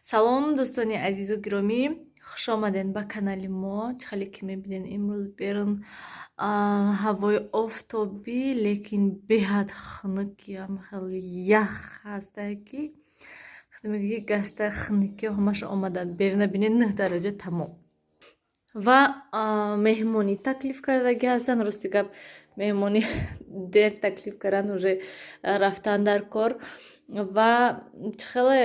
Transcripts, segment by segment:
Салом, дӯстони азизу гиромӣ, хуш омадед ба канали мо. Чӣ хеле ки мебинед, имрӯз берун ҳавои офтобӣ, лекин беҳад хунук, хеле ях ҳастае, ки мегӯӣ гашта хунукиҳо ҳамааш омаданд. Беруна бинед, 9 дараҷа тамом. Ва меҳмонӣ таклиф кардагӣ ҳастанд. Рости гап, меҳмонӣ дер таклиф карданд, уже рафтан дар кор ва чӣ хеле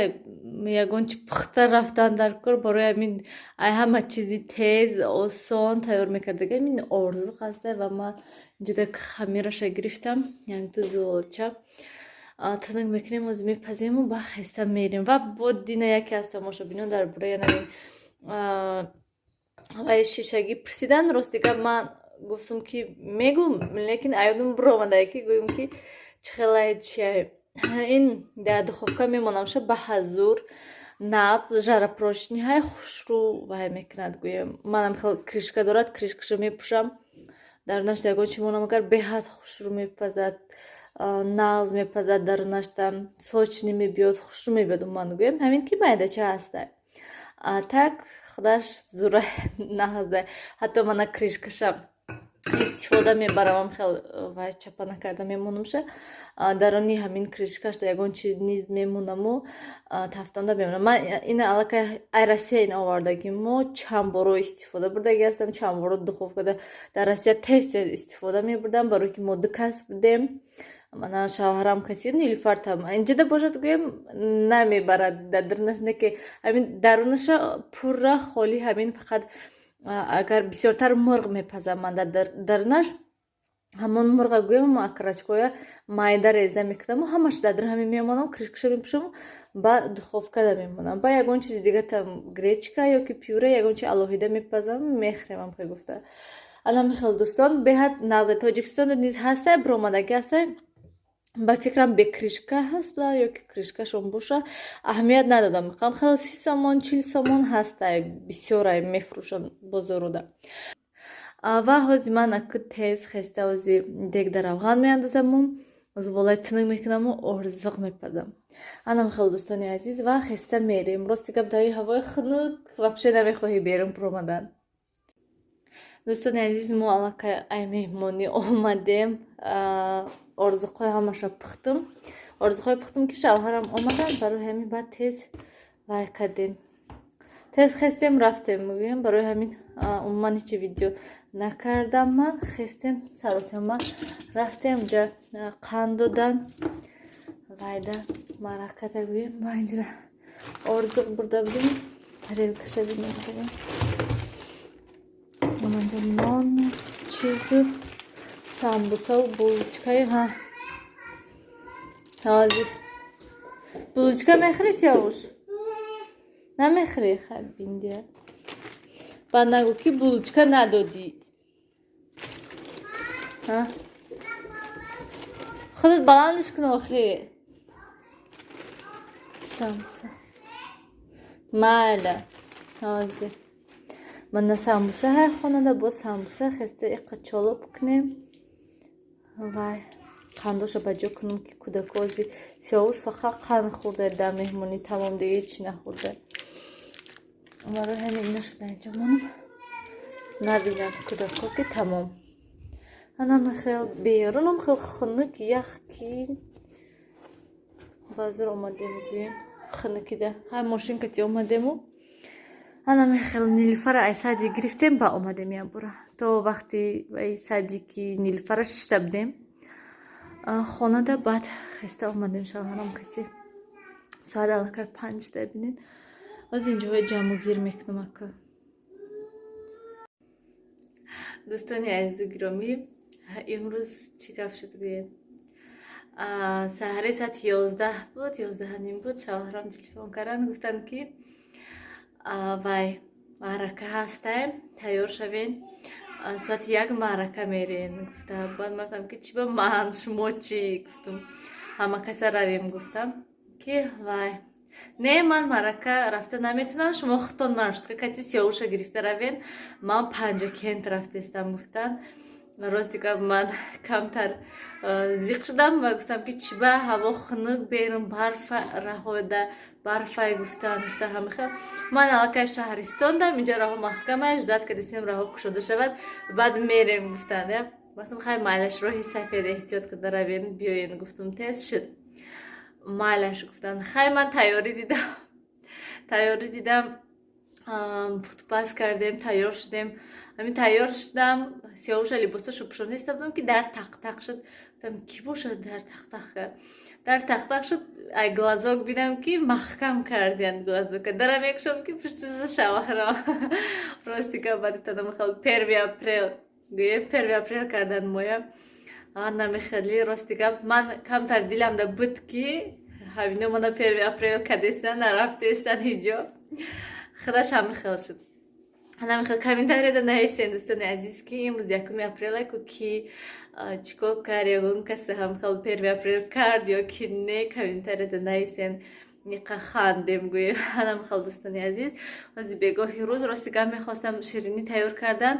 ягон чи пухта рафтан дар кор. Барои ҳамин ай ҳама чизи тез, осон тайёр мекардага ин орзуқ ҳаста. Ва ман инҷода хамираша гирифтам, яъне зуволча тунук мекунем, ҳозир мепазему ба хеста мерем. Ва бо дина яке аз тамошобинон дар бораи ҳамин вай шишагӣ пурсидан. Рости гап, ман гуфтам, ки мегум, лекин аёдум биромада, ки гӯем, ки чӣ хелае, чия. Ин дар духовка мемонамша, ба ҳазур нағз, жаропрочный ҳай, хушрӯ вай мекунад. Гӯем, манам хел крышка дорад, крышкаша мепӯшам, дарунашда ягон чи монам, агар беҳад хушрӯ мепазад, нағз мепазад, дарунашда сочный мебиёд, хушрӯ мебиёд. Умуман, гӯем, ҳамин ки майдача ҳаста, так худаш зура нағза. Ҳатто мана крышкаша истифода мебарам, хел вай чапа накарда мемонамша, даруни ҳамин крышкашда ягон чи низ мемонаму тафтонда мемонам. Ман ина аллакай ай Россия ин овардагӣ, мо чанд боро истифода бурдагӣ ҳастам, чанд боро духовкада дар Россия тез тез истифода мебурдам, барое ки мо ду кас будем, мана шавҳарам каси, Нилуфартам. Инҷода бошад, гӯем, намебарад дар дарунаш, не ки ҳамин дарунаша пурра холӣ, ҳамин фақат агар бисёртар мурғ мепазам ман, дар дарунаш ҳамон мурға, гӯям, окорочкоя майда реза мекунаму ҳамаш дар ҳамин мемонам, крышкаша мепӯшаму ба духовкада мемонам. Ба ягон чизи дига там, гречка ё ки пюре, ягон чи алоҳида мепазам, мехӯрем. Хе гуфта, анами хел, дӯстон, беҳад нағзе. Тоҷикистонда низ ҳастай, биромадагӣ ҳастай, ба фикрам, бе крышка ҳаст ё ки крышкашон боша, аҳамият надодам. Мехоҳам, хеле 30 сомон, 40 сомон ҳастай, бисёрай мефурӯшанд бозоруда. Ва ҳози ман аку тез хеста, ҳози дег дар равған меандозаму зуволаи тунук мекунаму орзиқ мепазам. Анам хеле, дӯстони азиз, ва хеста мерем. Рости гап, дар ҳавои хунук вообще намехоҳӣ берун биромадан. Дӯстони азиз, мо аллакай ай меҳмонӣ омадем, орзуқҳои ҳамаша пухтум, орзуқҳое пухтум, ки шавҳарам омаданд. Барои ҳамин баъд тез вай кардем, тез хестем, рафтем. Мегӯям, барои ҳамин умуман ҳечи видео накардам. Ман хестем, саросема рафтем, ҷа қанд додан, вайда маъраката. Гӯем, ма инҷа орзуқ бурда будем, тарелкаша бинем. Манҷа нон, чизу, самбусаву булочкаи. Ҳа, ҳозир булочка мехӯри, Сиёвуш? Намехӯрӣ? Хай, биндия, баъд нагӯ, ки булочка надодӣ. Ҳа, худат баландаш кун охи. Самбуса майла, ҳозир мана самбуса ҳай хонада, бо самбуса хеста иқа чолоб кунем, вай қандоша ба ҷо кунем, ки кӯдакози Сиёвуш фақат қанд хӯрда дар меҳмонӣ, тамом, дига ҳечи нахӯрда. Барои ҳамин ина шуда инҷо монам, набинанд кӯдако, ки тамом. Анам хел берунам хел хунук, ях, ки базур омадем, гӯем, хунукида ҳай мошинкати омадему. Анам хел Нилуфара ай садик гирифтем, ба омадем якбора. То вақти вай садики Нилуфара шишта будем хонада, баъд хеста омадем шавҳарам каси. Соат аллакай 5 шуда, бинед. Ҳозир инҷоҳои ҷамъугир мекунам ака. Дӯстони азизу гиромӣ, имрӯз чӣ гап шуд, гӯед? Саҳари соати 11 буд, 11:30 буд, шавҳарам телефон карданд, гуфтанд, ки вай маърака ҳастай, тайёр шавен, соати 1 маърака мерен, гуфта. Баъд ман гуфтам, ки чӣ ба ман, шумо чӣ? Гуфтум, ҳама каса равем. Гуфтам, ки вай не, ман маърака рафта наметунам, шумо худтон маршрутка кати Сиёвуша гирифта равен, ман Панҷакент рафтестам, гуфтанд. Рости гап, ман камтар зиқ шудам ва гуфтам, ки чӣ ба ҳаво хунук, берун барфа раҳода. Барфай гуфтан, гуфта ҳамихел. Ман аллакай шаҳристондам, инҷа роҳо маҳкамаш, ждать кардистем, роҳо кушода шавад, баъд мерем, гуфтанд. Гуфтам, хай, майлаш, роҳи сафед, эҳтиёт карда равен, биёен, гуфтум. Тез шуд, майлаш, гуфтанд. Хай, ман тайёрӣ дидам, тайёрӣ дидам, пухтупаз кардем, тайёр шудем. Ҳамин тайёр шудам, Сиёвуша либосашо пӯшонда истода будам, ки дар тақ-тақ шуд. Гуфтам, кӣ бошад? Дар тақ-тақ кард, дар тақ-тақ шуд. Ай глазок бинам, ки маҳкам кардиянд глазока. Дара мекушам, ки пушташа шавҳарам. Рости гап, баъд гуфтанам, хел первый апрел гӯем, первый апрел кардан моя намехели. Рости гап, ман камтар диламда буд, ки ҳамино мана первый апрел кадестан, нарафтестан ҳиҷо. Худаш ҳамихел шуд, ҳамихел. Комментарияда нависен, дӯстони азиз, ки имрӯз 1 апрела ку, ки чӣ кор кард, ягон касе ҳамхел первый апрел кард ё ки не, комментарияда нависен. Ниқа хандем, гӯем. Ҳанамхел, дӯстони азиз. Ҳози бегоҳи рӯз, рости гап, мехостам ширинӣ тайёр кардан.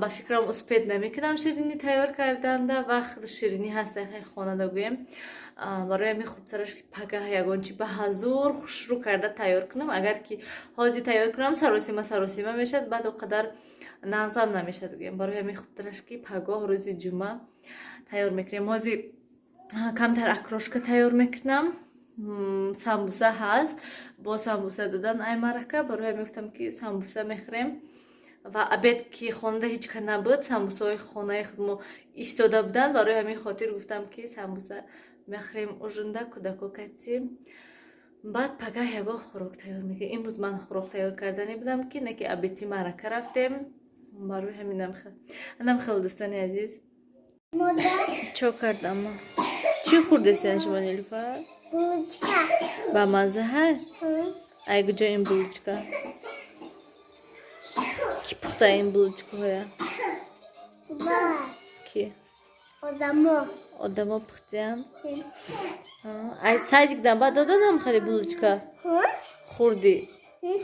Ба фикрам, успеть намекунам ширинӣ тайёр карданда, вақт ширинӣ ҳаст хонада, гӯем. Барои ҳамин хубтараш, ки пагаҳ ягон чи ба ҳазур хушрӯ карда тайёр кунам. Агар ки ҳозир тайёр кунам, саросима саросима мешавад, баъд о қадар нағзам намешавад, гӯем. Барои ҳамин хубтараш, ки пагоҳ, рӯзи ҷумъа, тайёр мекунем. Ҳозир камтар окрошка тайёр мекунам, самбуса ҳаст, бо самбуса додан ай марака. Барои ҳамин гуфтам, ки самбуса мехӯрем. Ва обед ки хонада ҳеҷ ка набуд, самбусаҳои хонаи худмо истода буданд. Барои ҳамин хотир гуфтам, ки самбуса мехӯрем ужинда кӯдако катси, баъд пагаҳ ягон хӯрок тайёр мекунем. Имрӯз ман хӯрок тайёр кардане будам, ки не ки обеди марака рафтем. Барои ҳаминам анам хел, дӯстони азиз. Чо кардам? Чӣ хӯрдестен шумо, Нилуфар? Булочка. Ба мазза ҳай? Ай куҷо ин булочка? Ки пухта ин булочкаҳоя? Ки? Одамо. Одамо пухтиян? Ай садик дан баъд доданам хеле булочка хӯрдӣ?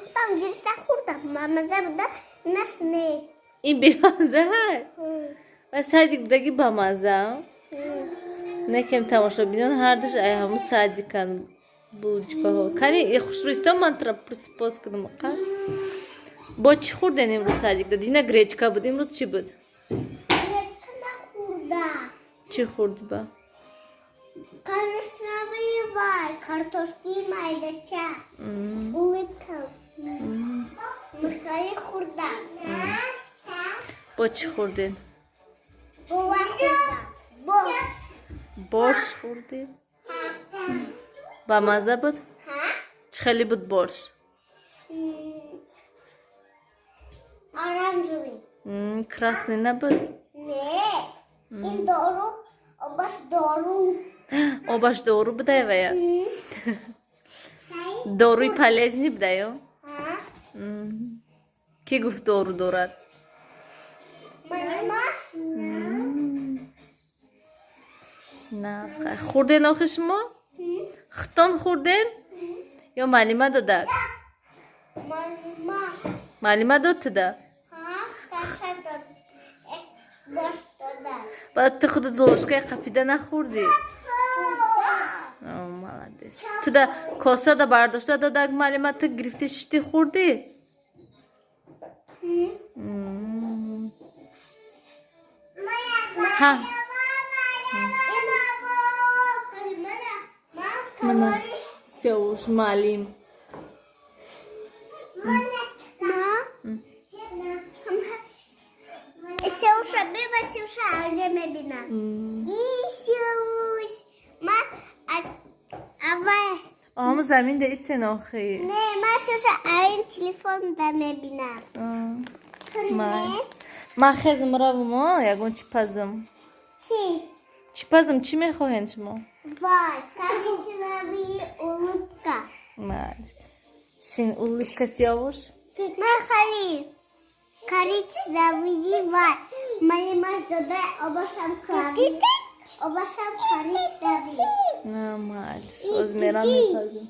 Худам гирифта хӯрдам. Бамаза буда, наш не. Ин бемазза ҳай? Ва садик будагӣ бамазза некем. Тамошобинон, ҳардуш ай ҳамун садикан булочкаҳо. Кани, хушрӯистон, ман тра пост кунам. Қа, бо чӣ хӯрден имрӯз садикда? Дина гречка буд, имрӯз чӣ буд? Гречка нахӯрда. Чӣ хӯрдӣ ба? Коричневый вай, картошки майдача. Улыбка. Михали хӯрда. Бо чӣ хӯрден? Бо вай хӯрда. Борщ. Борщ хӯрдӣ? Ба мазза буд? Чӣ хеле буд борщ? Оранжевый. Красный набуд? Не. Ин дору, обаш дору. Обаш дору будай вая? Доруи полезный будаю? Кӣ гуфт, дору дорад? Манаш? Хӯрден охи шумо? Хитон хӯрден ё маълима додад? Мама. Маълима дод туда? Каша дод. Борщ дода. Баъд ту худат ложкаи қапида нахӯрдӣ? Молодец. Туда косада бардошта додак маълима, ту гирифти, шишти, хӯрдӣ? Ҳа. Мана Сиёвуш маълим. Ма? Сеуша, биба, Сеуша, анҷа мебинам. И Сеуш. Ма аввал Ҳамун замин да истен охи. Не, ма Сеуша айн телефон да мебинам. Май. Ман хезм, равум, ягон чӣ пазм. Чӣ? Чӣ пазм, чӣ мехоҳед шумо? Вай, коричневый улыбка. Маш. Шин, улыбка, Сиёвуш. Ма хали коричневый вай. Малимаш дода, обашам коричневый. Обашам коричневый. На, маш. Оз мерам, мепазм.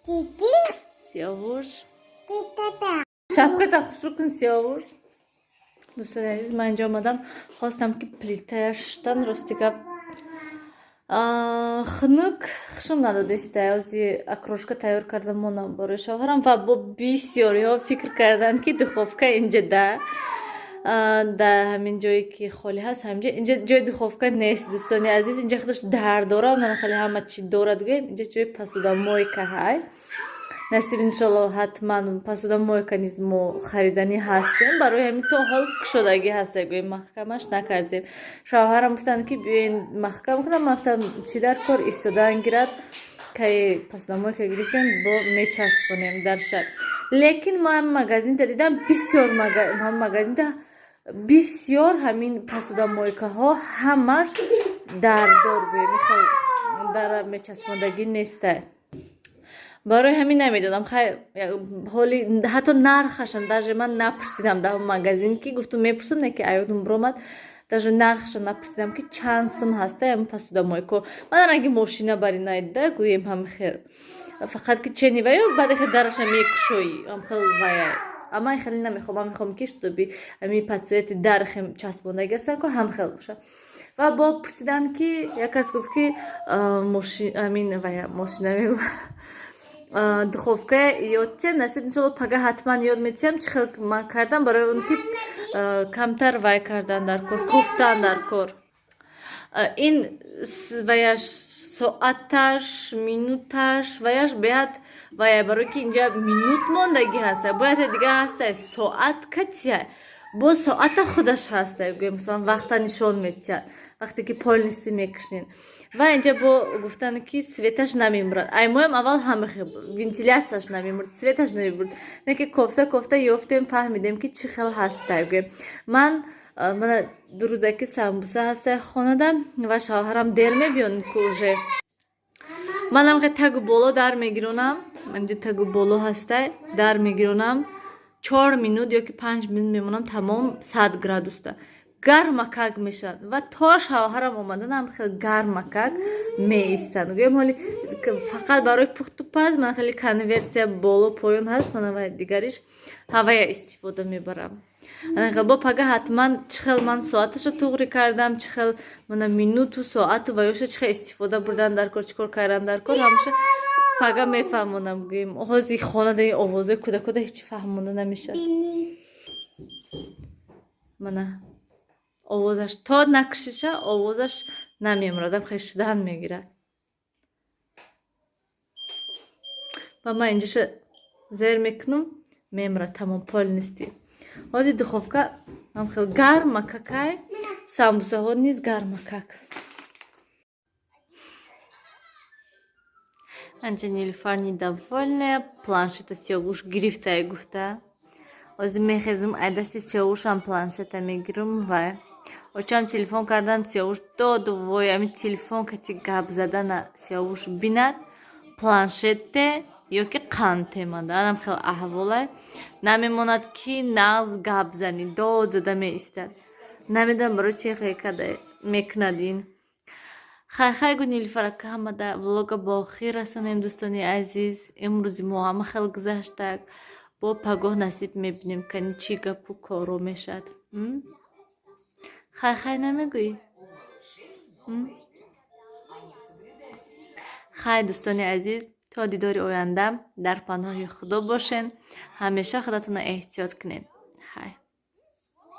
Тити. Сиёвуш. Титата. Шапката хушрӯ кун, Сиёвуш. Дӯстони азиз, ман инҷо омадам, хостам, ки плитая шуштан. Рости гап. Хунук хушам надодиста. Ози окрошка тайёр карда монам барои шавҳарам. Ва бо бисёриҳо фикр карданд, ки духовка инҷа да ҳамин ҷое ки холӣ ҳаст, ҳаминҷа. Инҷа ҷои духовка нест, дӯстони азиз. Инҷа худаш дар дора, мана хеле ҳама чӣ дорад. Гӯем, инҷа ҷои посудомойка ҳай. Насиб, иншолло, ҳатман посудомойка низ мо хариданӣ ҳастем. Барои ҳамин то ҳол кушодагӣ ҳаста, гӯем, маҳкамаш накардем. Шавҳарам гуфтанд, ки биёен, маҳкам кунам. Ман гуфтам, чӣ дар кор, истодан гирад. Кай посудомойка гирифтем, бо мечаспонем дар шаб. Лекин ман магазинта дидам, бисёр магазинта бисёр ҳамин посудомойкаҳо ҳамаш дардор, гӯем, хел дара мечаспондагӣ нестай. Барои ҳамин намедонам. Хай, ҳоли ҳатто нархашам даже ман напурсидам дар магазин, ки гуфтум, мепурсам, не ки аёдум биромад. Даже нархаша напурсидам, ки чанд сум ҳаста ҳамин посудомойко. Ман ранги мошина баринайда, гӯем, ҳам хел, фақат ки чени ваю баъд хел дараша мекушоӣ, ҳам хел вая. Амма хеле намехоҳам. Ман мехоҳам, ки чтобы ҳамин по цвети дар хем часпондагӣ ҳастан ко, ҳам хел боша. Ва бо пурсиданд, ки як кас гуфт, ки ҳамин вая мошина мегӯ, духовка ёдтия. Насиб, иншолло, пага ҳатман ёд метиҳам, чӣ хел ман кардам, барои он ки камтар вай кардан дар кор, кофтан дар кор. Ин ваяш, соаташ, минуташ, ваяш беҳад вая, барое ки инҷа минут мондагӣ ҳаста, бояд дига ҳаста, соат катия, бо соата худаш ҳаста, гӯем, масалан, вақта нишон метиҳад, вақте ки полностью мекушнед. Ва инҷа бо гуфтанд, ки светаш намемурад. Аймоям аввал ҳама вентиляцияш намемурд, светаш намемурд, не ки кофта кофта ёфтем, фаҳмидем, ки чӣ хел ҳаста. Гӯем, ман мана 2 рӯзаки самбуса ҳаста хонада ва шавҳарам дер мебиён ку уже. Манам хе тагу боло дар мегиронам. Инҷа тагу боло ҳастай, дар мегиронам, 4 минут ё ки 5 минут мемонам, тамом, 100 градуста гармакак мешавад. Ва то шавҳарам омаданам хеле гармакак меистанд. Гӯем, ҳоли фақат барои пухту паз ман хеле конвекция боло поён ҳаст, мана вай дигариш ҳавая истифода мебарам. Бо пага ҳатман чӣ хел ман соаташо туғри кардам, чӣ хел мана минуту соату ваёша чӣ хел истифода бурдан дар кор, чӣ кор кардан дар кор, ҳамаша пага мефаҳмонам. Гӯем, ҳози хона даи овозои кӯдакода ҳеҷ фаҳмонда намешавад. Мана овозаш то накушиша, овозаш намемурад, хел шидан мегирад. Ва ман инҷаша зер мекунам, мемурад, тамом, полностью. Ҳозир духовка ҳам хел гармакакай, самбусаҳо низ гармакак. Анҷа Нилуфар недовольная, планшета Сиёвуш гирифтае гуфта. Ҳозир мехезм, ай дасти Сиёвушам планшета мегирам. Вай очам телефон кардан, Сиёвуш доду вой, ами телефон кати гап задана Сиёвуш бинад, планшетте ё ки қанд темада, анам хел аҳволай. Намемонад, ки нағз гап занӣ, дод зада меистад. Намедонам, барои чи хел мекунад ин. Хай, хай, гу Нилуфарака. Ҳамада влога ба охир расонем, дӯстони азиз. Имрӯзи мо ҳама хел гузаштак. Бо пагоҳ насиб мебинем, кани чӣ гапу коро мешавад. Хай, хай намегӯӣ? Хай, дӯстони азиз, то дидори оянда дар паноҳи Худо бошен. Ҳамеша худатонро эҳтиёт кунед. Хай.